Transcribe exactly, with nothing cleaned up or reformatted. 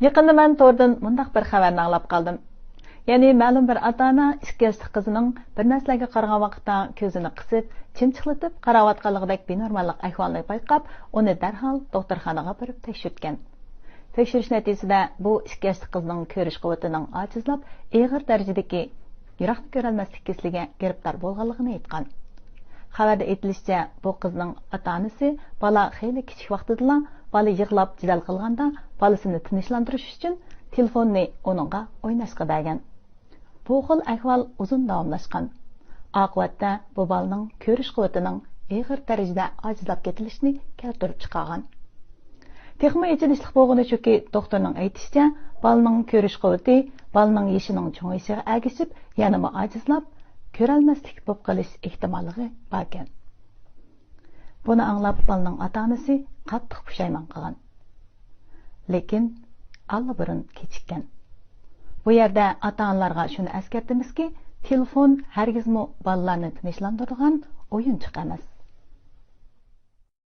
يېقىندا مەن توردىن مۇنداق بىر خەۋەرنى ئاڭلاپ قالدىم. يەنى مەلۇم بىر ئاتا-ئانا ئىككى ياشلىق قىزىنىڭ بىر نەرسىلەرگە قارىغان ۋاقىتتا كۆزىنى قىسىپ، چىمچىقلىتىپ قاراۋاتقانلىقىدەك بىنورماللىق ئەھۋالىنى بايقاپ، ئۇنى دەرھال دوختۇرخانىغا ئاپىرىپ تەكشۈرتكەن. تەكشۈرۈش نەتىجىسىدە بۇ ئىككى ياشلىق قىزنىڭ كۆرۈش قۇۋۋىتىنىڭ ئاجىزلاپ، ئېغىر دەرىجىدىكى يىراقنى كۆرەلمەسلىك كېسىلىگە گىرىپتار بولغانلىقىنى ئېيتقان. خەۋەردە ئېيتىلىشىچە، بۇ قىزنىڭ ئاتا-ئانىسى بالا خېلى كىچىك ۋاقتىدىلا بالا يىغلاپ جېدەل قىلغاندا بالىسىنى تىنچلاندۇرۇش ئۈچۈن تېلېفوننى ئۇنىڭغا ئويناشقا بەرگەن. بۇ خىل ئەھۋال ئۇزۇن داۋاملاشقان. ئاقىۋەتتە بۇ بالىنىڭ كۆرۈش قۇۋۋىتىنىڭ ئېغىر دەرىجىدە ئاجىزلاپ كېتىلىشىنى كەلتۈرۈپ چىقارغان. تېخىمۇ ئېچىنىشلىق بولغىنى شۇكى، دوختۇرنىڭ ئېيتىشىچە، بالىنىڭ كۆرۈش قۇۋۋىتى بالىنىڭ يېشىنىڭ چوڭىيىشىغا ئەگىشىپ يەنىمۇ ئاجىزلاپ، كۆرەلمەسلىك بولۇپ قېلىش ئېھتىماللىقى باركەن. بۇنى ئاڭلاپ بالىنىڭ ئاتا-ئانىسى قاتتىق پۇشايمان قىلغان. لېكىن ئاللىبۇرۇن كېچىككەن. بۇ يەردە ئاتا-ئانىلارغا شۇنى ئەسكەرتىمىزكى، تېلېفون ھەرگىزمۇ بالىلارنى تىنچلاندۇرىدىغان ئويۇنچۇق ئەمەس.